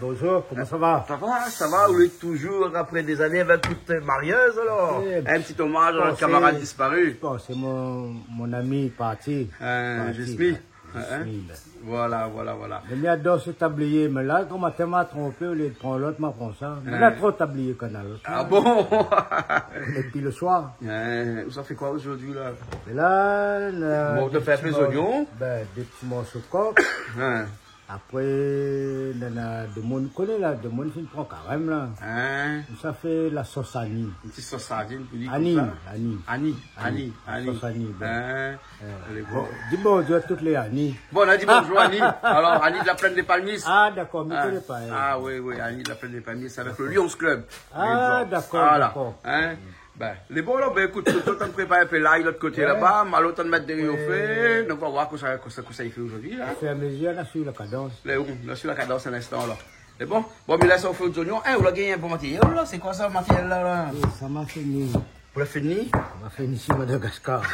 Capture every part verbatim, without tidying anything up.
Bonjour, koman sa va ? Sa va, sa va, ou lé toujour apré dé zané avèk tout mariaz, alor ? Eh, in ti omaz a nout kamarad disparu. Bon, sé mon, mon ami parti. Parti, Jesmi. Jesmi, la. Voilà, voilà, voilà. Mé mi ador se tablié, mé la, koman té ma tronpé, olié pran lot, ma pran sa. Mé la, tro tablié kanal. Ah bon ? Épi le soir. Ou sa fé koi zordi la ? É la, la, bon, ou té fé in pé zonion. Dé ti mor-, ben, dé ti morso kok. Apré, nana demoun, koné la, demoun fine pran karèm la. Sa fé la sos ani. In ti sos sardine pou li. Ani, konmsa. Ani. Ani, Ani, Ani, la sos ani, bon. Lé bon. Di bonjour a tout lé Ani. Bon, nou di bonjour Ani. Alor, Ani de la Plaine des Palmistes. Ah, dakor, mi koné pa, hein. Ah oui, oui, Ani de la Plaine des Palmistes avèk le Lions Club. Ah, dakor, dakor. Ben, lé bon, alor, ben, ékout, Toto tann prépar in pé lay lot koté laba, Malo tann mèt dori o fé, nou va oir kosa, kosa, kosa i fé zordi, hein. Fé a mezir, la, suiv la kadans. Lé bon, la, suiv la kadans in instan, la. Lé bon ? Bon, mé la, sa ou fé out zonion. Eh, ou la gingn in bon matériel, la. Sé koi sa, matériel la, la ? Eh, sa ma fini. Ou la fini ? Ma fini isi Madagascar.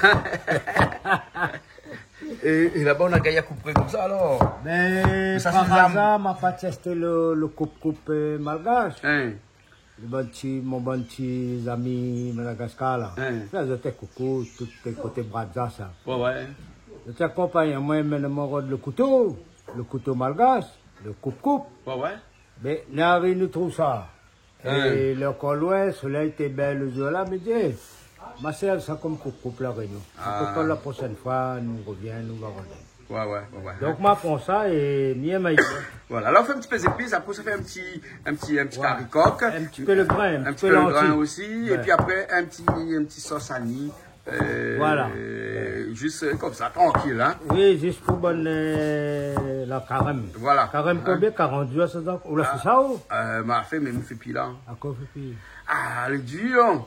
É, é laba, ou la gingn koup konmsa, alor ? Ben, sa, par azar, ma pa tèsté le, le koup-koup, euh, malgash. Hein. Le bann ti, mon bann ti zami Madagascar la. Hein. Sa, zot té koukou, tout koté Brazza, sa. Ouais, ouais. Zot té akonpagn amoin, mèn amoin rod le kouto, le kouto malgash, le koup-koup. Ouais, ouais. Mé, nari nou trouv sa. Hein. É lé ankor loin, solèy té bèl le zour la, mi di, eh, ma sèrv sa konm koup-koup La Rényon. Ah. Pétèt la proshèn foi, nou rovien, nou va rod. Ouais, ouais, ouais, ouais. Donk, ma pran sa é mi èm ali. Voilà, la, ou fé in ti pé zépis, apré, ou sa fé in ti, in ti, in ti kari kok. In ti pé le grin, in ti pé le grin osi, épi apré, in ti, in ti sos ani. Euh, zis, euh, konmsa, trankil, hein. Oui, zis pou bann, euh, la karèm. Voilà. Karèm konbien ? Karant zour, sa, donk, ou la fé sa, ou ? Euh, ma fé, mé mi fé pi la. Akoz ou fé pi ? Ah, lé dir, hein.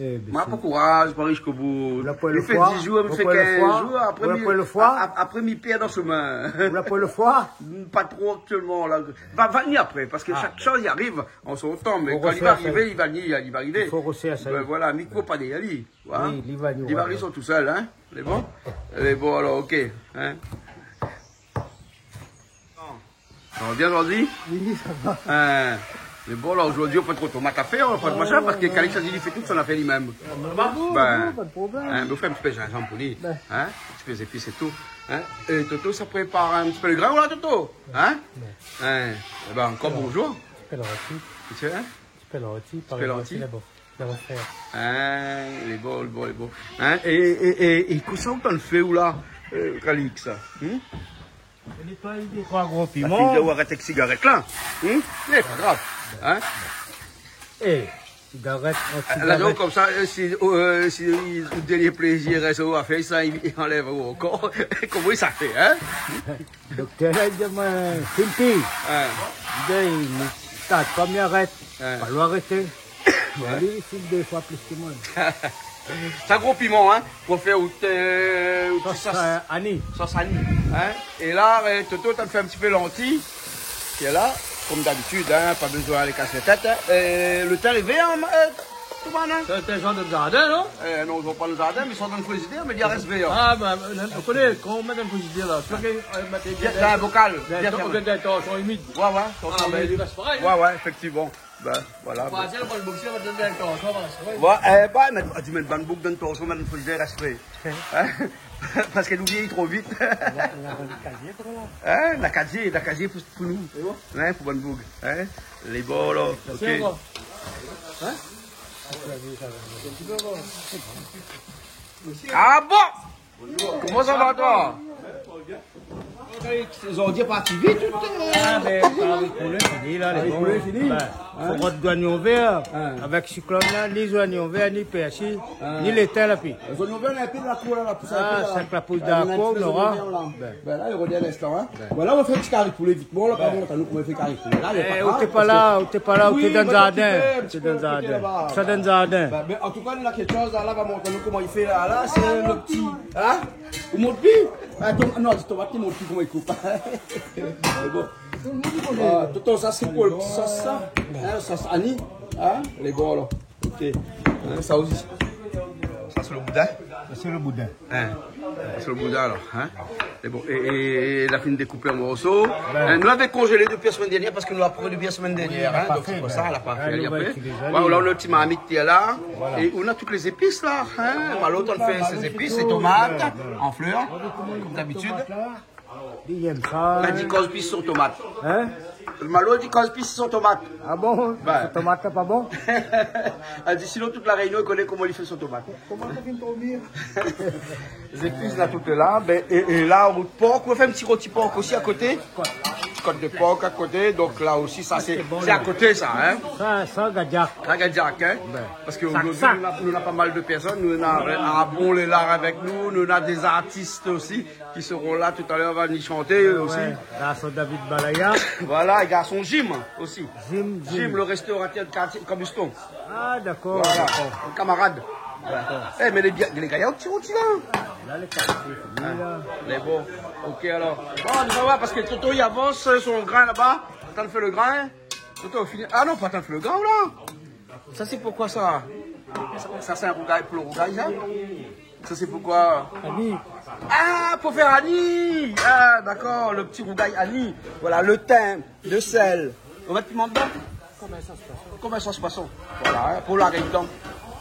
Eh, ben, ma pa kouraz, pa rish ko bout. Ou la pran le foi, mi fé dis zour, mi fé kinz zour, apré mi, a-, a-, apré mi pèrd dan shomin. Ou la pran le foi ? Pa tro aktièlman, la. Va, va ni apré, parske shak shoz i ariv an son tan, mé kan li va arivé, li va ni, li va arivé. I fo rosèr sa. Ben voilà, mi koup pa dèrièr li. Voilà. Oui, li va ni. Li va arivé tousèl, hein. Lé bon ? Lé bon, alor, OK. Hein ? Sa va bien, Jordi ? Oui, sa va. Hein, mé bon, la, zordi, ou la pa tro tomat a fèr, ou la pa de mashin, parske Calix la di li fé tout son afèr li mèm. Ah, mé bon, pa de problèm. Hein, mé ou fé in ti pé zinzanm pou li. Hein, in ti pé zépis é tou. Hein ? É Toto, sa prépar in ti pé le grin, la, Toto ? Hein ? Hein ? Eh ben, ankor bonjour. Ti pé lanti. Ti pé, hein ? Ti pé lanti, ti pé lanti. Lé bon. Hein, lé bon, lé bon, lé bon. Hein, é, é, é, é kosa ou tann fé ou la, euh, Calix, hein ? Li pa, li pa gro piman. La fine di ou arèt èk sigarèt la. Hein ? Lé pa grav. Hein ? Eh, sigarèt, an sigarèt. La, donk, konmsa, euh, si, euh, si, euh, le dernié plézir, rès ou afèr sa, li, li anlèv ankor. Koman i sa fé, hein ? Doktèr la di amoin, fim pi. Hein. Li di, mi ta, konm mi arèt, pa lwa arété. Ouais. Li, i fim dé foi plis ke moin. Sa gro piman, hein, pou fé out, euh, out sos, sos, euh, ani. Sos ani, hein. É la, euh, Toto, ou tann fé in ti pé lanti. Lé la, konm dabitid, hein, pa bezoin alé kas la tèt, hein. Euh, le tin lé vèr, hein, euh, Toubana. Sa, sé in zanr de zardin, non ? Eh, non, zot na pa le zardin, mé zot na in frizidèr, mé li rès vèr. Ah, ben, euh, ou koné, kan ou mèt dan in frizidèr, la, ou pé, euh, mèt dan in bokal, bien fèrmé. Dan in torshon imid. Ouais, ouais, torshon imid. Ah, ben, li rès parèy, hein. Ouais, ouais, éfèktivman. Ben, voilà. Ouais, sé le bon boxèr, mèt dan in torshon, voilà, sé vré. Ouais, eh, ben, mé, di, mèt bann boug dan in torshon, mèt dan in frizidèr, rès fré. Hein ? Parske nou vièyi tro vit. La, la, la kazié, la. Hein ? La kazié, la kazié pou, pou nou. Sé bon ? Hein, pou bann boug. Hein ? Lé bon, la. Mèrsi ankor. Hein ? Ah bon ? Koman sa va, toi ? Zordi parti vit, tout, euh. Ah, ben, kari poulé fini, la, lé bon. Kari poulé fini. Ben, fo rod zoignon vèr. Hein. Avèk siklone la, ni zoignon vèr, ni pèrsi, ni le tin la pi. Zoignon vèr, la pi la kour la, la pous in pé la. Ah, sa la pous dan la kour, nou nora. Ben la, i revien in instan, hein. Ben. Voilà, nou fé in ti kari poulé vit. Bon, la, pa bon, nou fé kari poulé. La, lé pa grav, ou té pa la, ou té pa la, ou té dan zardin. Ou té dan zardin. Sa dan zardin. Ben, ben, an tou ka, nou na kékshoz la, la, va montr anou koman i fé la. La, sé le ti, hein ? Ou mont pi ? Atann, non, di tomat, li mont pi koman i koup. Lé bon. Ah, Toto, sa sé pou le sos sa. Hein, sos ani. Hein ? Lé bon, la. OK. Hein, sa osi. Sa sé le boudin. Sa sé le boudin. Hein. Sé lo boudin, alor, in. É bon, é, é, é la fine dékoupé an morso. Bin. In, nou lavé konzélé dopi la semèn dèrnièr parske nou la pran dopi la semèn dèrnièr, in. Donk sé pou sa la pa fé, nou va itiliz ali. Voilà, nou na lo ti marmit ki lé la. Voilà. É nou na tout lé zépis la, in. Malo, ou fé sé zépis, sé tomat an flèr, konm dabitid. Li yèm sa. Ou la di koz pi son tomat. In ? Malo di koz pi son tomat. Ah bon ? Bin. Son tomat lé pa bon ? Èl di, sinon tout La Rényon i koné koman li fé son tomat. Koman sa fine tonbé ? Zépis la, tout lé la. Bin, é, é la, out pork, ou fé in ti roti pork osi a koté. Kot de pork a koté. Donk la osi, sa sé, sé a koté sa, in. Sa, sa, gadiak. Sa, gadiak, in. Bin. Parske zordi nou na, nou na pa mal de pèrsone. Nou na Abon lé la avèk nou. Nou na dé zartis osi ki sera la talèr, va ni shanté osi. Wé, la, sé David Balaya. Voilà, é garson Jim osi. Jim, Jim. Jim, le restaurateur de quartier Cabuston. Ah, dakor, dakor. Voilà, in kamarad. Dakor. É, mé lé bien, lé gayar, ti roti la. La, lé paré, fini la. In, lé bon. OK, alor. Bon, nou va oir parske Toto i avans son grin laba. Atann fé lo grin. Toto, fini. Ah non, pa atann fé lo grin la. Sa sé pou koi sa ? Sa, sa sé in rougay, pou lo rougay sa ? Sa sé pou koi ? Ani. Ah, pou fé ani. Ah, dakor, lo ti rougay ani. Voilà, lo tin, lo sèl. Ou mèt piman dedan ? Konm in sos poison. Konm in sos poison. Voilà, in, pou lavé dedan.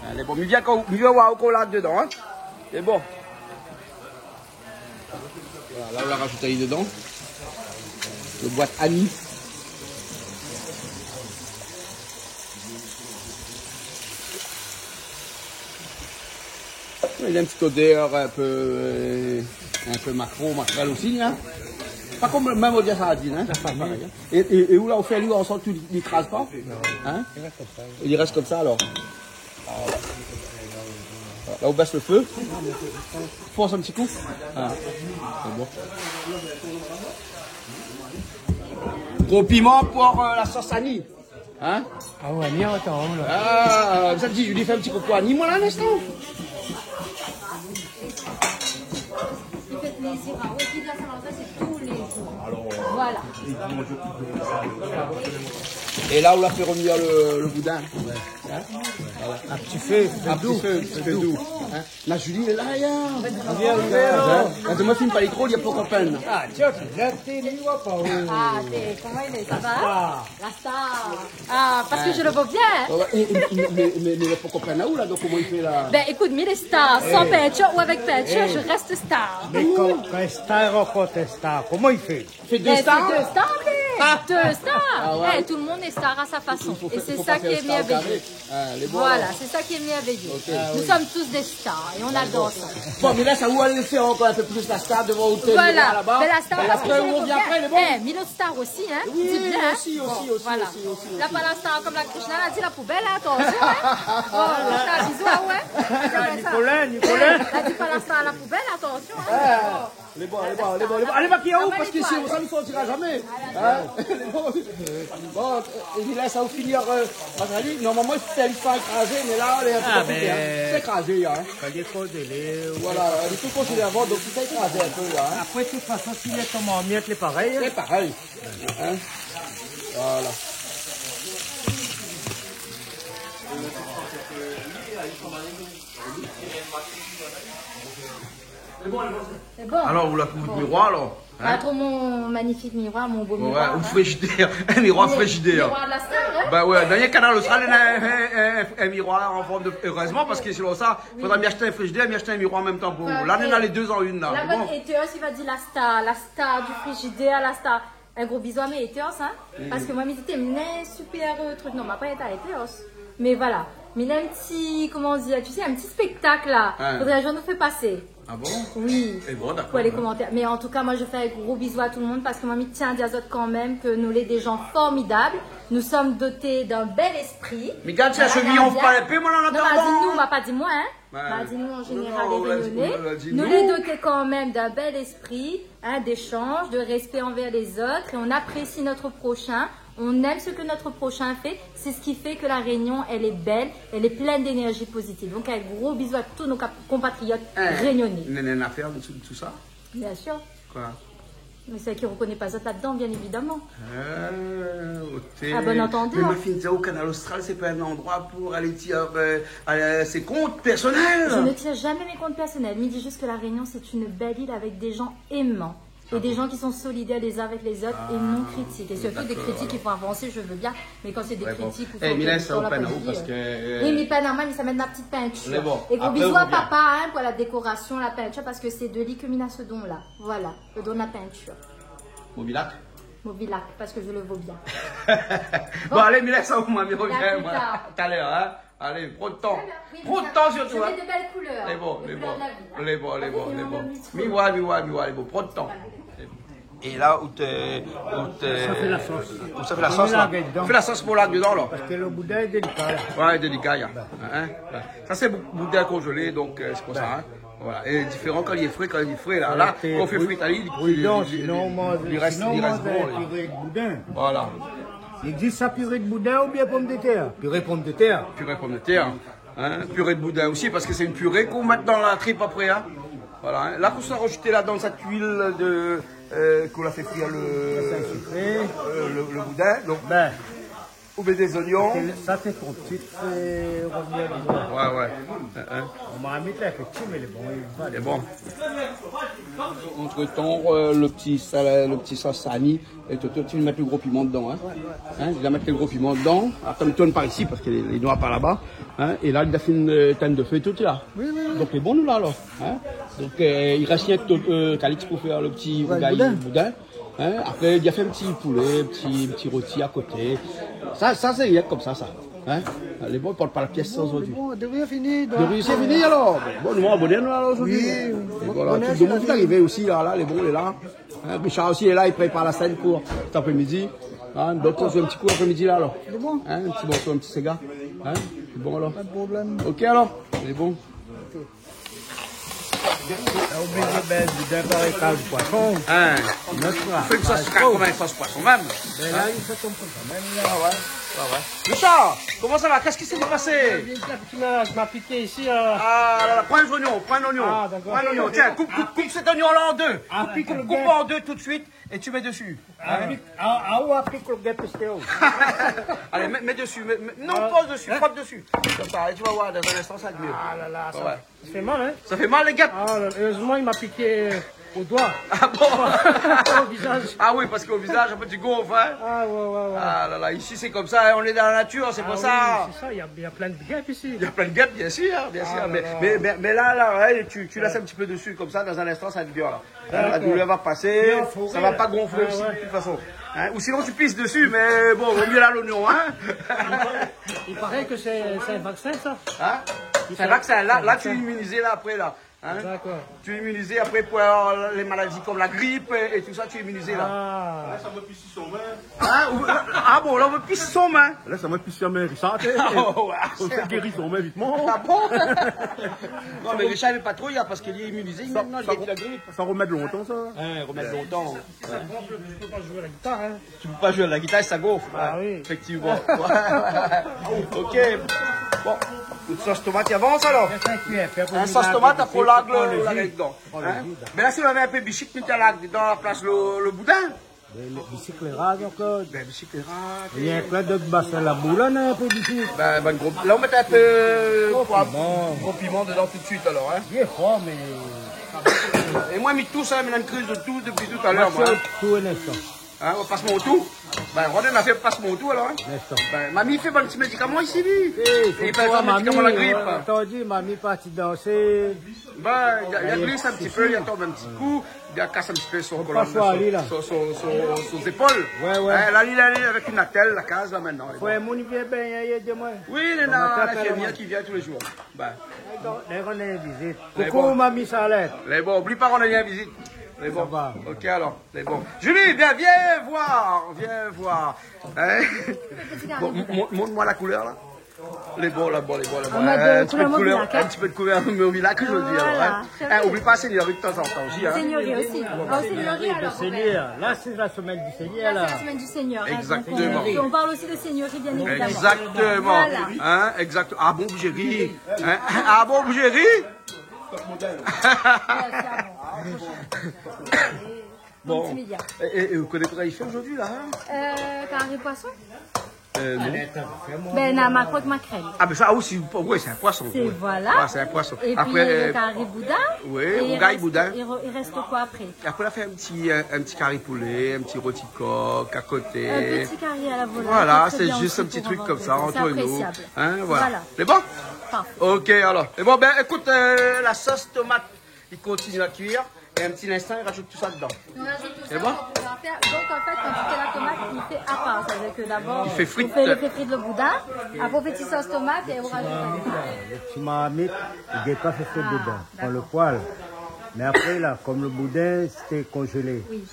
Alé, bon, mi vien kan, mi vien oir kan ou la dedan, in. Sé bon. Voilà, la, ou la razout ali dedan. Lo boit ani. Néna in ti odèr in pé, euh, in pé makro, makrèl osi, in. Pa konm, mèm odèr sardine, in. La fami. Parèy, in. É, é, é ou la, ou fé ali ansanm, tout, li kraz pa ? Non. In ? Li rès konmsa. Li rès konmsa, alor. Voilà. La, ou bès lo fé. Fors in ti kou. Ah, sé bon. Gro piman pou, euh, la sos ani. In ? Ah wé, mi antann, la. Ah, sa di, mi fé in ti koukou ani, moin, la, linstan. Voilà. É la, ou la fé revnir lo, lo boudin. In ? Voilà. A ti fé, a ti fé, fé dou. In ? Na Julie lé la, ya. Bien, bien. In ? La demoun fine pa lé tro, li lé pa konprann. Ah, tiens, tu viens de tenir, ou pa, oh. Ah, té, koman i lé, sa va ? Ah. La star. Ah, parce que je le vaux bien. Wé, wé, é, é, mé, mé, mé, mé, pou konprann aou la, donk koman i fé la ? Ben, écoute, mi lé star, sans peinture ou avec peinture, je reste star. Mé kan, kan star i rankont star, koman i fé ? Fé dé star ? Ben, fé dé star, mé dé star. Ah wé. Eh, tout le monde est star à sa façon. Et c'est ça qui est merveilleux. Ah, lé bon, alor. Voilà, c'est ça qui est merveilleux. OK. Nous sommes tous des stars et on adore ça. Bon, mé la, sa ou alé fé ankor in pé plis la star devan ou té, laba. Voilà. Mé la star, parce que je le vaux bien. É apré, ou revien apré, lé bon. Eh, mi lé star osi, in. Oui, osi, osi, osi, osi. Voilà. La pa la star konm la Krishna la di, la poubèl, atansion, in. Oh, Krishna, bisous, ah wé. Nicolas, Nicolas. Eh, la di pa la star, la poubèl, atansion, in. Lé bon, lé bon, lé bon, lé bon. Alé, va ki aou, parske si ou sa, nou sordira zamé. In ? Lé bon. Bon, é la, sa ou fini, euh, Magali, normalman, i fé ali pa krazé, mé la, lé in pé konpliké, in. Sé krazé, in. Kan lé konzélé, voilà, lé tout konzélé avan, donk i fé krazé in pé, la, in. Apré, de tout fason, si lé tonm an mièt, lé parèy, in. Lé parèy. In ? Voilà. Lé bon, lé bon. Lé bon. Alor, ou la trouv out miroir, alor, in ? Pas trop mon magnifique miroir, mon beau miroir. Wé, ou frizidèr. In miroir frizidèr. Miroir de la star, in ? Ba wé, dan in Kanal Austral, néna in, in, in, in miroir an form de, erèzman, parske sinon sa, fodra mi ashté in frizidèr, mi ashté in miroir an mèm tan pou... Enfin, la, néna lé dé an inn, la. La, sé bon. Bon, é té osi, va di la star, la star du frigidaire, la star. In gro bizou a mé haters, in, parske moin, mi di té, mi néna in super, euh, truk. Non, ma pa èt a haters. Mé voilà. Mi néna in ti, koman dir, tu sais, in ti spéktak, la. In. Fodré in zour nou fé pasé. Ah bon ? Oui. É bon, dakor, pou lé komantèr. Mé an tou ka, moin, je fais un gros bisou à tout le monde parske moin, mi tien a dir azot kan mèm ke nou lé dé jan formidab. Nous sommes dotés d'un bel esprit. Mé gard, sé la shemiz, ou fé pa in pé, moin, an atandan. Non, mé di nou, ma pa di moin, in. Wé. Ma di nou, an zénéral, lé Rényoné, nou lé doté kan mèm d'un bel esprit, hein, d'échange, de respect envers les autres, et on apprécie notre prochain, on aime ce que notre prochain fait, c'est ce qui fait que La Réunion, elle est belle, elle est pleine d'énergie positive. Donc, un gros bisou à tous nos cap-, compatriotes réunionnais. Néna in afèr an dsou de tout sa ? Bien sûr. Koi ? Mais c'est qui reconnaît pas ça là-dedans, bien évidemment. Ah, ok. Ah, bon entendeur. Mais ma fine di aou, Kanal Austral, c'est pas un endroit pour aller dire, euh, euh, ses comptes personnels. Je ne tire jamais mes comptes personnels. Mi di juste que La Réunion, c'est une belle île avec des gens aimants. Et des gens qui sont solidaires les uns avec les autres et non critiques. Et surtout des critiques qui font avancer, je veux bien. Mais quand c'est des critiques ou... Ouais, bon. Eh, mi lès aou pinn aou, euh, parske, euh, oui, mi pinn amoin, mi sa mèt ma petite peinture. Lé bon. Et gros bisous à papa, hein, pour la décoration, la peinture, parce que c'est de li ke mi na ce don-là. Voilà, le don de la peinture. Mobilac ? Mobilac, parce que je le vaux bien. Bon, alé, mi lès aou, moin, mi revien, moin. À plus tard. Tout à l'heure, hein. Alé, pran le tan. Très bien. Oui, mais ça, je mets de belles couleurs. Pran le tan, surtout, hein. Lé bon, lé bon. Les couleurs de la vie. Lé bon, lé bon, lé bon. Vas-y, mets mon petit... Mi voi, mi voi, mi voi, lé bon. Pran le tan. Voilà. É la, ou té, ou té... Sa fé la sos. Ou sa fé la sos, la. Ou fé la sos pou lak dedan, la. Parske le boudin lé délika, la. Ouais, délika, la. Hein, hein. Sa sé bou-, boudin konzélé, donk, euh, sé pou sa, hein. Voilà. É diféran kan li lé fré, kan li lé fré, la. La, kan ou fé frir ali, li, li, li rès, li rès bon, li. Ouais, ouais. Sinon, ou manz, sinon, ou manz, euh, bon, piré de boudin. Voilà. I égzis sa, piré de boudin oubien pomdetèr ? Piré pomdetèr. Piré pomdetèr. Hein, purée de boudin aussi, parce que c'est une purée qu'on met dans la tripe après, hein. Voilà, hein. La, ou sa rajout ladan sa luil de, euh, ou la fé frir le, euh, le, le boudin. Donc, ou mèt dé zoignon. Sa, sé pou ti, euh, revnir. Ouais, ouais. Hein, hein. Mon marmit la, lé pti, mé lé bon, lé bon. Lé bon. Entre-temps, euh, le petit sal-, le petit sos sani, é tout, tout, ou mèt le gro piman dedan, hein. Ouais, ouais. Hein, ou mèt le gro piman dedan. Atann, mi tourn par isi parske lé, lé noir par laba. Hein, é la, li la fine, euh, tinn de fé tout, la. Oui, oui, oui. Donk, lé bon, nou, la, alor. Hein. Donk, euh, i rès rienk, euh, Calix pou fé le ti rougay boudin. Boudin. Hein, apré, li la fé in ti poulé, in ti, in ti roti a koté. Sa, sa, sé rienk konmsa, sa. Hein ? Lé bon, i port pa la pies sa zordi. Lé bon, lé bon, dori lé fini, donk. Dori sé fini, alor. Bon, nou, bon, nou, alor, zordi. Oui, é bon, voilà, bonèr, tout le moun lé arivé osi, la, la, lé bon, lé la. Hein, Richard osi lé la, i prépar la sèn pou cet après-midi. Hein, donk, nou fé in ti kou apré-midi, la, alor. Lé bon. Hein, in ti morso, in ti séga. Hein, lé bon, alor. Pa de problèm. Ok, alor. Lé bon. La, ou oblizé, bin, di, bin, parèy, kaz poison. Hein. Ou fé in sos, koman, in sos poison mèm. Bin la, i fo konprann kan mèm, la. Ah ouais, ah ouais. Richard, comment ça va ? Qu'est-ce qui s'est passé ? Bien, bien, bien, tu m'as, tu m'as piqué ici, euh. Ah là là, prends un oignon, prends un oignon. Ah, d'accord. Prends un oignon. Tiens, coupe, coupe, coupe cet oignon-là en deux. Ah, pique le gars. Coupe, coupe en deux tout de suite et tu mets dessus. Ah, pique, ah, ah, ou apik le gars, pisté, oh. Allez, mets, mets dessus, mets, mets, non, pose dessus, frotte dessus. Comme ça, et tu vas voir, dans un instant, ça va être mieux. Ah là là, ça va. Ça fait mal, hein ? Ça fait mal, les gars. Ah, là, heureusement, il m'a piqué, euh, au doigt. Ah bon ? Au visage. Ah oui, parce qu'au visage, après, tu gonfles, hein ? Ah, ouais, ouais, ouais. Ah là là, ici, c'est comme ça, hein, on est dans la nature, c'est pour ça. Ah oui, c'est ça, il y a, il y a plein de guêpes ici. Il y a plein de guêpes, bien sûr, bien sûr, mais, mais, mais là, là, ouais, tu, tu laisses un petit peu dessus, comme ça, dans un instant, ça va être bien, là. Hein, la douleur va passer, ça va pas gonfler aussi, de toute façon. Hein, ou sinon, tu pisses dessus, mais bon, vaut mieux là, l'oignon, hein. Il paraît que c'est, c'est un vaccin, ça. Hein ? C'est un vaccin. Là, là, tu es immunisé, là, après, là. Hein ? D'accord. Tu es immunisé après pour, euh, les maladies comme la grippe et, et tout ça, tu es immunisé, là. Ah. Hein ? Ou, ah bon, là, on veut pisser son main. Là, ça m'a pissé à main, Richard, hein. Oh, ouais. On fait guérir son main, vite, mon. Ah bon ? Non, mais Richard, il veut pas trop, il a, parce qu'il est immunisé, maintenant, il a la grippe. Ça remet longtemps, ça. Hein, remet longtemps. Ouais. Tu peux pas jouer à la guitare, hein. Tu peux pas jouer à la guitare, ça gonfle. Ah oui. Effectivement. Ouais, ouais. Ok. Bon, une sauce tomate, il avance alors. Une sauce tomate, après, la, la, la, dedans. Hein ? Mais là, si on avait un peu de bichique, nous, là, dans la place, le, le boudin. Bin, le bichique lé rar, donk, euh, bin, bichique lé rar, rien ke la, donk, basin la boule, non, in pé d'ici. Bin, bin, gro, la, ou mèt in pé, euh, gro piman. Gro piman dedan tout de suite, alors, hein. Bien fort, mais... É moin, mi tous, hein, mi néna in kriz de tous depuis tout à l'heure, moin, hein. Tout in instan. Hein, ou pass mon tou. Bin, Rodin la fé pass mon tou, alors, hein. In instan. Bin, mami i fé bann ti médikaman isi, li. Eh, i fé bann ti médikaman la grip. Atann, di, mami parti dansé. Bin, li la, li la glis in ti pé, li la tonm in ti kou, li la kas in ti pé son kolonn, son, son, son, son zépol. Ouais, ouais. Hein, la, li lé avèk in atel, la kaz, la, mintnan. Fo in moun i vien, bin, i èd amoin. Oui, néna in infirmièr ki vien tous les jours. Bin. Donk, la, nou néna in vizit. Coucou, mami Charlotte. Lé bon, oubli pa, nou néna in vizit. Lé bon. Ça va. Ok, alors, lé bon. Julie, viens, viens voir, viens voir. Hein ? Bon, mon-, mon-, montre-moi la couleur, là. Lé bon, lé bon, lé bon, lé bon. On a de couleur Mobilac, hein. Un petit peu de couleur Mobilac aujourd'hui, alors, hein. Voilà, très bien. Hein, oublie pas Seigneurie de temps en temps aussi, hein. Seigneurie aussi. Oh, Seigneurie, alors, Seigneur. Là, c'est la semaine du Seigneur, là. Là, c'est la semaine du Seigneur, hein, donc on, on parle aussi de Seigneurie, bien évidemment. Exactement. Exactement. Voilà. Hein, exact. Ah bon, bougerie. Hein ? Ah bon, bougerie ? Ouais, c'est bon. Bon. Ti média. É, é, é ou koné kosa i fé zordi la, in ? Euh, kari poison. Euh, non. Bin, na makro èk makrèl. Ah, bin sa osi, oui, sé in poison. Sé, oui. Voilà. Ah, sé in poison. Épi, apré, euh, euh, kari boudin. Oui, é rougay boudin. I rès, i rès koi apré ? Apré, nou la fé in ti, euh, in ti kari poulé, in ti roti kok a koté. In ti kari a la volay, voilà, sé bien osi pou in vandrodi. Sé zis in ti truk konmsa, ant nou. Sé aprésiab. In, voilà. Voilà. Sé bon ? Parfé. Ok, alor. É bon, bin, ékout, euh, la sos tomat i kontinié a kuir. É in ti linstan, i razout tout sa dedan. Nou razout tout sa, sé bon ? Donk, nou va fé, donk, an fèt, kan ou fé la tomat, i fé apar. Sétadir ke dabor, i fé frir, ou fé, i fé frir le boudin, apré ou fé ti sos tomat é ou razout. Lo ti marmit, i gingn pa fé frir dedan. Ah, dakor. Pran lo poil. Mé apré la, konm lo boudin, sété konzélé. Oui.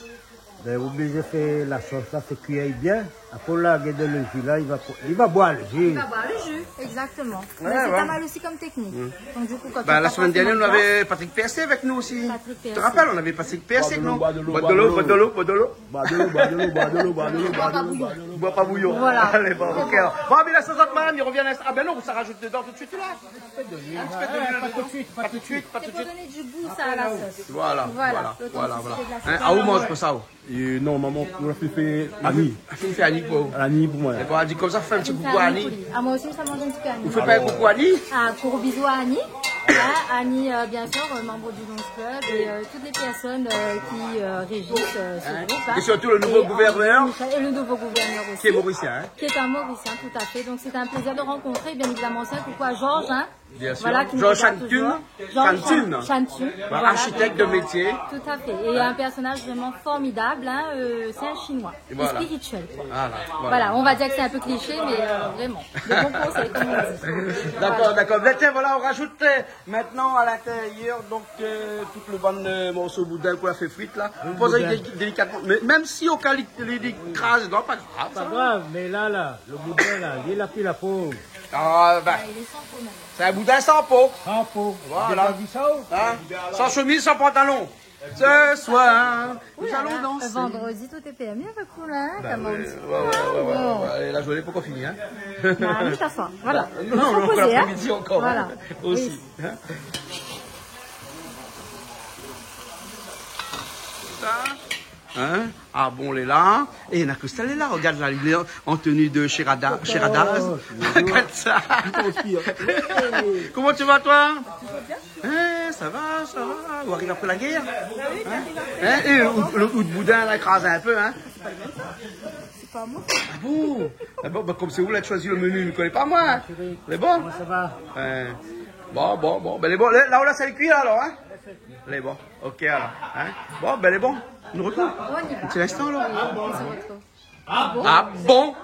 Bin, oblizé fé la sos la, fé kuir bien. Apré, la, gard lo ji la, li va po-, li va boir lo ji. Li va boir lo ji, exactement. Ouais, ouais. Mé sé pa mal osi konm téknik. Mm. Donk, du kou, kan ou fé frir an plas, la semèn dernièr, nou lavé Patrick Persé avèk nou osi. Patrick Persé. Ou té rapèl, nou lavé Patrick Persé avèk nou. Boir de l'eau, boir de l'eau, boir de l'eau. Boir de l'eau, boir de l'eau, boir de l'eau, boir de l'eau, boir de l'eau, boir de l'eau. Boir pa bouyon. Voilà. Alé, bon, ok, alor. Bon, mé la sos tomat, i rovien, in instan. Ah bin non, sa i razout dedan tout suit la. In ti pé de luil dedan. Pa tout suit, pa tout suit. Sé pou done du gou, sa, a la sos. Voilà, voilà, voilà. Voilà, voilà. L'autenticité de la sos. In, ah, ou manz pa sa, ou ? É non, momon, nou la fine fé ani. Ah, fine fé ani pou ou. Ani pou moin. É bon, di konmsa, fé in ti koukou a Ani. Fine fé ani pou li. Ah, moin osi, sa manz in ti pé ani. Ou fé pa in koukou a Ani ? Ah, gros bisous à Annie. Hein, Annie, euh, bien sûr, euh, membre du Lions Club et, euh, toutes les personnes, euh, qui, euh, régissent, euh, ce groupe, hein. Et surtout le nouveau gouverneur. Et André Michel, et le nouveau gouverneur aussi. Qui est mauricien, hein. Qui est un Mauricien, tout à fait. Donc, c'est un plaisir de rencontrer, bien évidemment, aussi un coucou à Georges, hein. Bien sûr. Voilà, qui nous regarde toujours. Georges Chantun. Georges Chan-, Chantun. Voilà, voilà, architecte de métier. Tout à fait. Et un personnage vraiment formidable, hein, euh, c'est un Chinois. Et voilà. Spirituel, quoi. Voilà, voilà. Voilà, on va dire que c'est un peu cliché, mais, euh, vraiment, de bons conseils, comme on dit. D'accord, d'accord. Ben, tiens, voilà, on rajoute, euh, maintenant à l'intérieur, donc, euh, tout le bann, euh, morso boudin k'ou la fé frir la. Poz ali déli-, délicatement. Mais même si au cas li, li, li kraz, non, pas grave, ça va. Pas grave, mais là, là, le boudin, là, il a pris la peau. Ah, ben. Ah, il est sans peau maintenant. C'est un boudin sans peau. Sans peau. Voilà. Vous avez vu ça, ou ? Hein ? Sans chemise, sans pantalon. Ce soir, nous allons danser. Ouh là là, vendredi, tout est permis avec vous, là, hein, comme on dit. Ben oui, ouais, ouais, ouais, ouais, ouais. Et la journée n'est pas encore finie, hein. Bah, oui, ça sort. Voilà. Non, non, on a encore l'après-midi encore, hein, aussi, hein. Faut se reposer, hein. Voilà. Oui. Ça. Hein ? Ah bon, lé la. É, na Christelle lé la. Regarde là, il est en, en tenue de Chérada-, Chéradaz. Oh, bonjour. Regarde ça. Comment tu vas, toi ? Tout va bien. Hein, ça va, ça va. Ou ariv apré la guèr. Ah oui, j'arrive après. Hein ? É, ou, ou, le boudin la, i kraz in pé, hein ? C'est pas le même ça. C'est pas moi. Ah bon ? Ah bon, ben, comme c'est vous la choisi le menu, mi koné pa moin. Chérie, lé bon ? Comment ça va ? Hein. Bon, bon, bon. Ben, lé bon. La, la, ou la, sé le kui, alor, hein ? Lé bon. Ok, alor. Hein ? Bon, ben, lé bon. Nou retrouv. On y va. In ti instan, la. On se retrouve. Ah bon ? Ah bon ?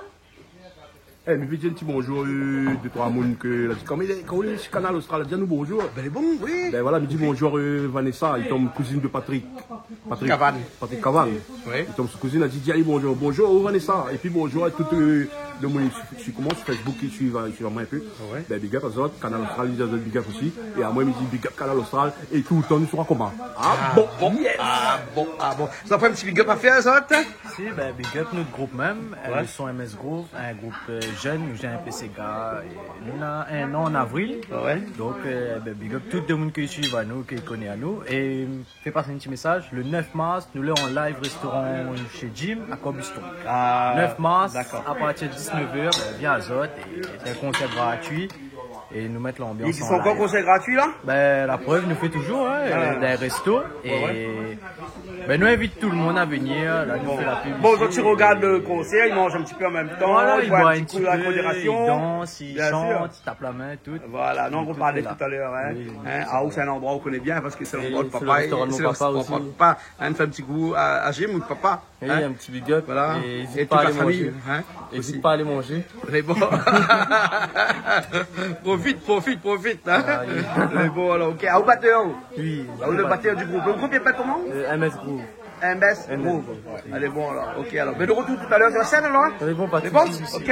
Eh, mi vé dir in ti bonjour, euh, dé troi moun ke la di, kan lé, kan lé si Kanal Austral, la di anou bonjour. Ben, lé bon, oui. Ben voilà, mi di bonjour, euh, Vanessa, étan kouzine de Patrick. Patrick Cavane. Patrick Cavane. Oui. Étan son kouzine, la di, di ali bonjour. Bonjour, oh, Vanessa. Épi bonjour à tout, euh, le moun ki suiv, suiv, koman, sur Facebook, ki suiv, euh, suiv amoin in pé. Ouais. Ben, big up azot, Kanal Austral, li di azot big up osi. É amoin, mi di big up Kanal Austral, é toultan nou sra koman. Ah bon, bon, yes. Ah bon, ah bon. Zot la pa in ti big up a fé, zot ? Si, ben, big up nout group mèm, euh, le son M S Groove, in group, euh, jeune, nou jèn in pé séga, é nou néna in an an avril. Ouais. Donk, euh, ben, big up tout demoun ki suiv anou, ki koné anou. É fé pasé in ti mésaz, le neuf mars, nou lé an live restoran chez Jim à Corbuston. Ah, d'accord. Neuf mars, à partir de dix-neuf heures, ben, vien azot, é sé in konsèr gratuit, é nou mèt lanbians an live. Existe encore concert gratuit, là ? Ben, la preuve, nou fé toujours, hein, euh, dan resto, é, ben, nou invit tout le monde à venir, la, nou fé la pub isi. Bon, donk, i regard le concert, i manz in ti pé an mèm tan, i boir in ti kou, la modération. Voilà, i boir in ti pé, i dans, i shant, i tap la min, tout. Voilà, nou va parl tout à l'heure, hein. Oui, oui. Hein, ah, ou sé in landroi ou koné bien, parske sé landroi de papa, sé le restoran de mon papa osi. Hein, fé in ti kou a, a Jim, mon papa. Oui, hein. Un petit big up. Voilà. Et hésite pas à aller manger. Et toute la famille, hein, aussi. Hésite pas à aller manger. Lé bon. Profite, profite, profite, hein. Ah, oui. Lé bon, alor, ok. Ah, ou batteur, ou ? Oui. Ah, ou le batteur du groupe. Le groupe i apèl koman ? Euh, M S Groove. M S Groove. M S Groove. Alé, bon, alor. Ok, alor. Ben, de retour tout à l'heure sur la scène, alor, hein ? Alé, bon, pas de souci. Lé bon ? Ok.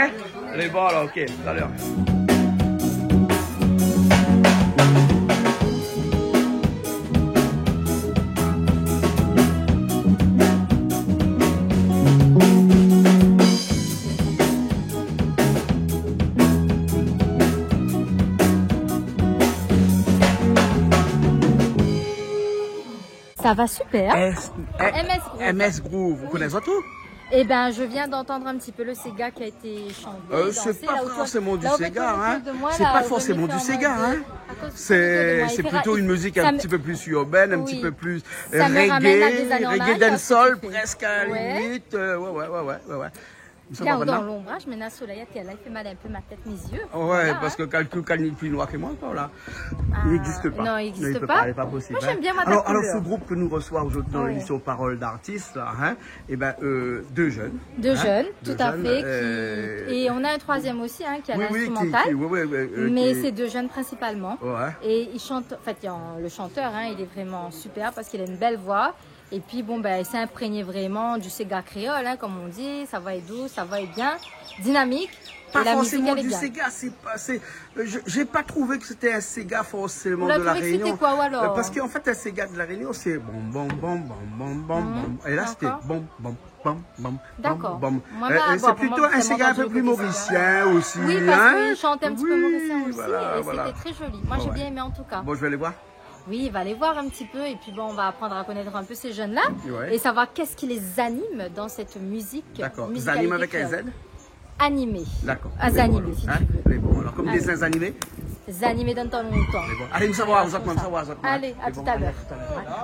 Alé, bon, alor, ok. Tout à l'heure. Ça va super. S-, M S Groove. M S Groove, vous connaissez tout ? Eh ben, je viens d'entendre un petit peu le séga qui a été chanté, dansé, là autour, là, en fait, autour de moi, là, au milieu. Euh, c'est pas forcément du séga, hein. C'est pas forcément du séga, hein. C'est, c'est plutôt une musique un petit peu plus urbaine, un petit peu plus reggae, reggae dancehall, presque à la limite. Euh, ouais, ouais, ouais, ouais, ouais, ouais. Regarde, dans l'ombrage, maintenant, le soleil, là, il fait mal un peu ma tête, mes yeux. Voilà, hein. Ouais, parce que quand, quand il est plus noir que moi, encore là. Ah, il n'existe pas. Non, il n'existe pas. Non, il peut pas, il est pas possible, hein. Moi, j'aime bien, moi, ta couleur. Alors, alors, ce groupe que nous reçoit aujourd'hui dans l'émission Parole d'artiste, là, hein, eh ben, euh, deux jeunes, hein, deux jeunes, tout à fait, qui, euh, et on a un troisième aussi, hein, qui a l'instrumental. Oui, oui, qui, qui, ouais, ouais, ouais, euh, mais c'est deux jeunes principalement. Ouais. Et ils chantent, en fait, il y a le chanteur, hein, il est vraiment super parce qu'il a une belle voix. Et puis, bon, ben, il s'est imprégné vraiment du séga créole, hein, comme on dit. Ça va être doux, ça va être bien, dynamique. Et la musique, elle est bien. Pas forcément du séga, c'est pas, c'est, euh, je, j'ai pas trouvé que c'était un séga forcément de La Réunion. Vous l'avez trouvé que c'était quoi, ou alors ? Euh, parce qu'en fait, un séga de La Réunion, c'est bom, bom, bom. Et là, c'était bom, bom, bom, bom, bom, bom. D'accord. Moi, bah, bon, moi, vraiment, moi, je connais ça. Euh, et c'est plutôt un séga un peu plus mauricien aussi, hein ? Oui, parce qu'il chante un petit peu mauricien aussi, voilà, et c'était très joli. Moi, j'ai bien aimé, en tout cas. Bon, je vais aller voir. Oui, va aller voir un petit peu et puis bon, on va apprendre à connaître un peu ces jeunes-là et savoir qu'est-ce qui les anime dans cette musique musicalité. D'accord. Zanime avèk un Z ? Animé. D'accord. Ah, zanimé, si tu veux. Lé bon, alor. Lé bon, alor. Kom dé zin zanimé ? Zanimé dan tan lontan. Lé bon. Alé, nou sava, nou sava, nou sava. Alé, à tout à l'heure.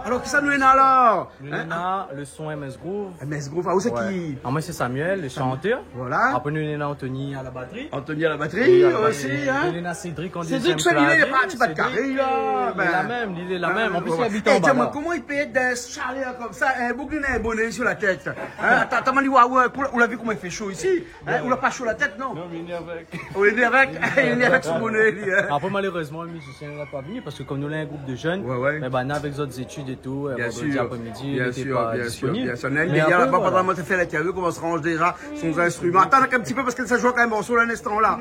Alor, kisa nou néna la ? Nou néna le son M S Groove. M S Groove, ah, ou sé ki ? Ah, moin sé Samuel, le chanteur. Voilà. Apré nou néna Anthony à la batterie. Anthony à la batterie aussi, hein. Nou néna Cédric an dézièm klavié. Cédric, sa li lé parti bat karé la. Li lé la mèm, li lé la mèm. An plis li abit anba la. Koman i pé èt dan in shalèr konmsa, in boug néna in boné su la tèt ? Hein, atann, atann, ou la vi koman i fé sho isi ? Hein, ou la pa sho la tèt, non ? Non, mé li lé avèk. Ou lé avèk, li lé avèk son boné, li, hein. Apré, malérèzman, le mizisien la pa vni parske kom nou lé in group de jeunes, mé banna avèk zot zétid é tou, vandredi aprémidi, li té pa disponib. Bien sûr, bien sûr. Mé apré, voilà. Pandan moin té fé lintèrviou, koman i ranz déza son instriman. Atann in ti pé parske sa i zoué kan mèm in morso la, in instan la.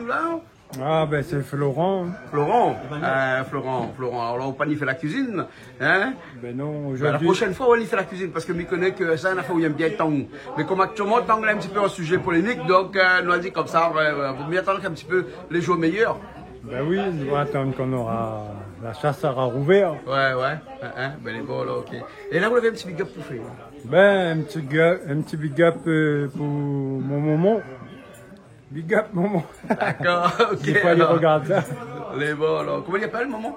Ah, ben, sé Florent. Florent, euh, Florent, Florent. Alor la, ou pa ni fé la kuizine, hein ? Ben non, la proshèn foi, ou va ni fé la kuizine, parske mi koné ke sa, na fé ou yèm bien tang. Mé kom aktièlman, tang lé in ti pé in sujé polémik, donk, euh, nou la di konmsa, ouais, ouais, vo mié atann in ti pé, lé zour méyèr. Ben oui, nou va atann kan nora, la shas sera rouvèr. Ouais, ouais, hein, hein, ben, lé bon la, OK. É la, ou lavé in ti big up pou fé. Ben, in ti gu-, in ti big up, euh, pou mon momon. Big up, momon. D'accord, OK, alor. I fo alé rogard sa. Lé bon, alor. Koman i apèl, momon ?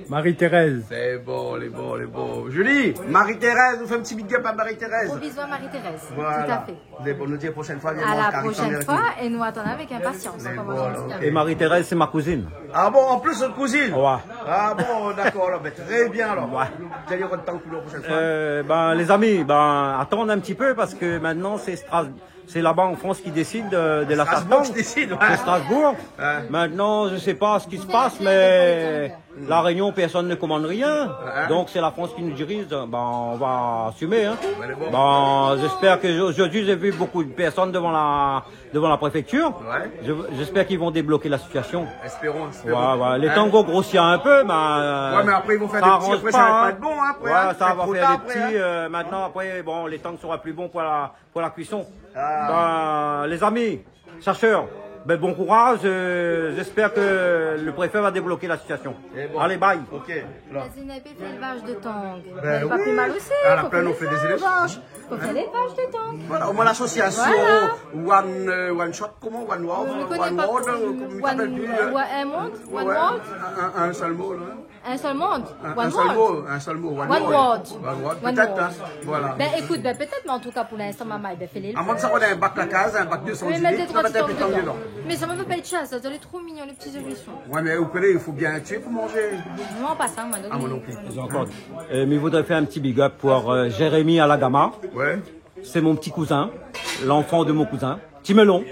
Marie-Thérèse. Lé bon, lé bon, lé bon. Julie, Marie-Thérèse, nou fé in ti big up à Marie-Thérèse. Gros bisous à Marie-Thérèse. Voilà. Tout à fait. Lé bon, nou di la proshèn foi, vien manz kari san mèrdi. À la prochaine fois, et nous attendons avec impatience. Lé bon, alor, OK. Et Marie-Thérèse, c'est ma cousine. Ah bon, an plis, out kouzine ? Ouais. Ah bon, d'accord, alor, ben, très bien, alor. Ouais. Ou va ni rod tang pou la proshèn foi ? Euh, ben, les amis, ben, attendez un petit peu parce que maintenant, c'est Stras-, C'est là-bas en France qui décide de, de la plateforme. Strasbourg qui décide, ouais. C'est Strasbourg. Ouais. Maintenant, je sais pas ce qui se passe, mais La Réunion, personne ne commande rien. Ouais. Donc, c'est la France qui nous dirige. Ben, on va assumer, hein. Ben, j'espère que aujourd'hui, j'ai vu beaucoup de personnes devant la, devant la préfecture. Ouais. Je, j'espère qu'ils vont débloquer la situation. Espérons, espérons. Ouais, ouais. Les temps vont grossir un peu, mais, euh, ça arrange pas, hein. Ouais, mais après, ils vont faire des petits, après, ça va pas être bon, hein, après, hein. Ouais, ça va faire des petits, euh, maintenant, après, bon, les temps ne seront plus bons pour la, pour la cuisson. Ah. Ben, les amis, chercheurs, ben, bon courage. Euh, j'espère que le préfet va débloquer la situation. Allez, bye. OK, alor. Zénèp i fé élevage de tang. Ben oui. Lé pa pli mal osi. À la plaine, on fait des élevages. Fo fé élevage de tang. Voilà, au moins l'association One, euh, One Shot, comment, One World, One World, euh, comment i apèl, euh, ouais, un monde, One World. Un, un, un seul mot, là. Un seul monde. Un, un seul mot, un seul mot, One World. One World. One World, peut-être, hein. Voilà. Ben, écoute, ben, peut-être, mais en tout cas, pour l'instant, maman, ben, fé lé. À moins que ça, on a un bac la case, un bac deux cent dix-huit, on va mettre un peu de temps dedans. Mais ça me fait pas être chasse, ça, c'est trop mignon, les petits hérissons. Ouais, mais vous connaissez, il faut bien tuer pour manger. Non, pas ça, moi, non. Ah, moi non plus. Jean-Claude, euh, mais je voudrais faire un petit big up pour, euh, Jérémy Alagama. Ouais. C'est mon petit cousin, l'enfant de mon cousin, Ti Melon.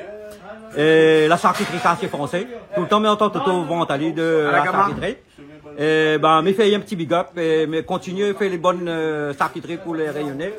Et la charcuterie Quartier Français. Tout le temps, mi antann Toto vant ali de la charcuterie. Alagama. É ben, mi fé in ti big up, é mi kontinié fé lé bone, euh, charcuterie pou lé Rényoné,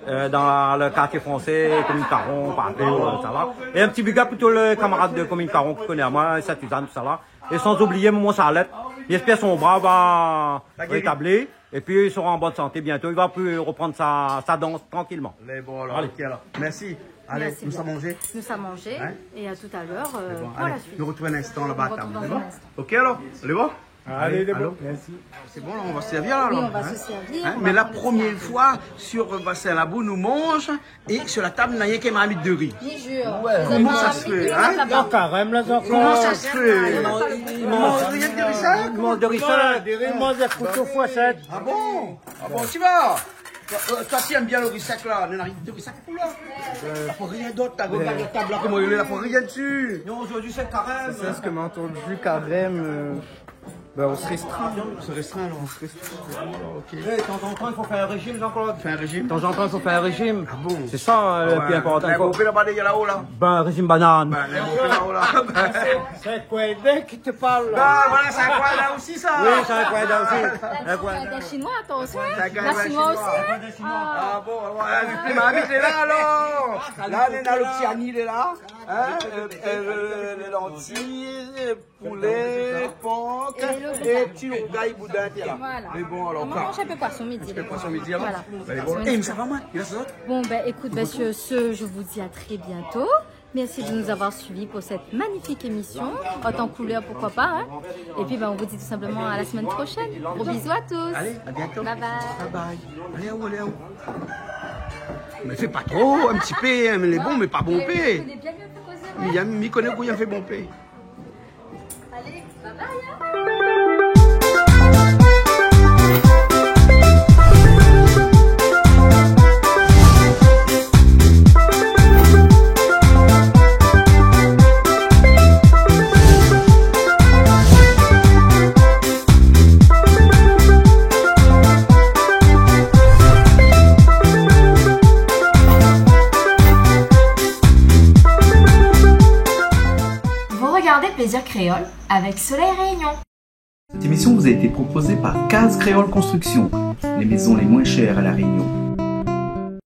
euh, dan le Quartier Français, Commune Caron, partou, euh, sa va. É in ti big up pou tout lé kamarad de Commune Caron ki koné amoin, Sainte-Suzanne, tout sa la. É san oublié momon Charlette. J'espère son bra va rétablir. Et puis, il sera en bonne santé bientôt. Il va pu reprendre sa, sa danse tranquillement. Lé bon, alor, OK, alor. Merci. Allez, nou sa manzé. Nou sa manzé. Hein ? Et à tout à l'heure, euh, pour la suite. Lé bon, allez, nou artrouv in instan laba, atann. Nou artrouv dan in instan. OK, alor, lé bon ? Allez, allez, bon. Merci. C'est bon, là, on va se servir, là, alors, hein ? Oui, on va se servir, on va prendre le service. Hein ? Mais la première fois, sur Bassin Labou, nou manz, é sur la tab, na rienk marmit de ri. Je vous jure. Ouais. Koman sa i fé, hein ? Lé an karèm, la, Jean-Claude. Koman sa i fé ? I manz, i manz rienk de ri sèk ? I manz de ri sèk. Non, de ri, i manz avèk kouto fourshèt. Ah bon ? Ah bon, ti va ? Toi, toi, tu aimes bien le riz sec, là. On a de riz sec, là. Euh, faut rien d'autre, t'as regardé la table, là, comment il est, là, faut rien dessus. Non, aujourd'hui, c'est carême. C'est ça ce que m'a entendu, carême, euh, ben, on se restreint. On se restreint, là. On se restreint. Ok. Eh, de temps en temps, il faut faire un régime, Jean-Claude. Faire un régime ? De temps en temps, il faut faire un régime. Ah bon ? C'est ça, hein, le plus important. Ah ouais. Là, faut vous pouvez là-bas, là-haut, là. Ben, régime banane. Ben, là, vous pouvez là-haut, là. C'est quoi, mec ? Qui te parle, là ? Bah, voilà, c'est un coin là aussi, ça. Oui, c'est un coin là aussi. Un coin. C'est un chinois, attention. C'est un coin chinois aussi, hein. Ah bon, ouais, le petit marmit est là, alors. Là, on est dans le petit Annie, il est là. Hein, euh, euh, les lentilles, poulet, porc, et petit rougail boudin, t'es là. Voilà. Mais bon, alors, on va manger un peu poisson midi. Un peu poisson midi, alors. Voilà. Mais bon, eh, mais ça va, moi, il a ça. Bon, ben, écoute, ben, sur ce, je vous dis à très bientôt. Merci de nous avoir suivis pour cette magnifique émission, Hot en couleur, pourquoi pas, hein ? Et puis, ben, on vous dit tout simplement à la semaine prochaine. Gros bisous à tous. Allez, à bientôt. Bye bye. Bye bye. Allez, à vous, allez, à vous. Mais fais pas trop, un petit peu, hein, mais les bons, mais pas bon pé. Je connais bien mieux que causer, ouais. Mi, mi koné kosa i fé bon pé. Allez, bye bye, hein. Vous regardez Plaisir Créole avec Soleil Réunion. Cette émission vous a été proposée par Case Créole Construction, les maisons les moins chères à La Réunion.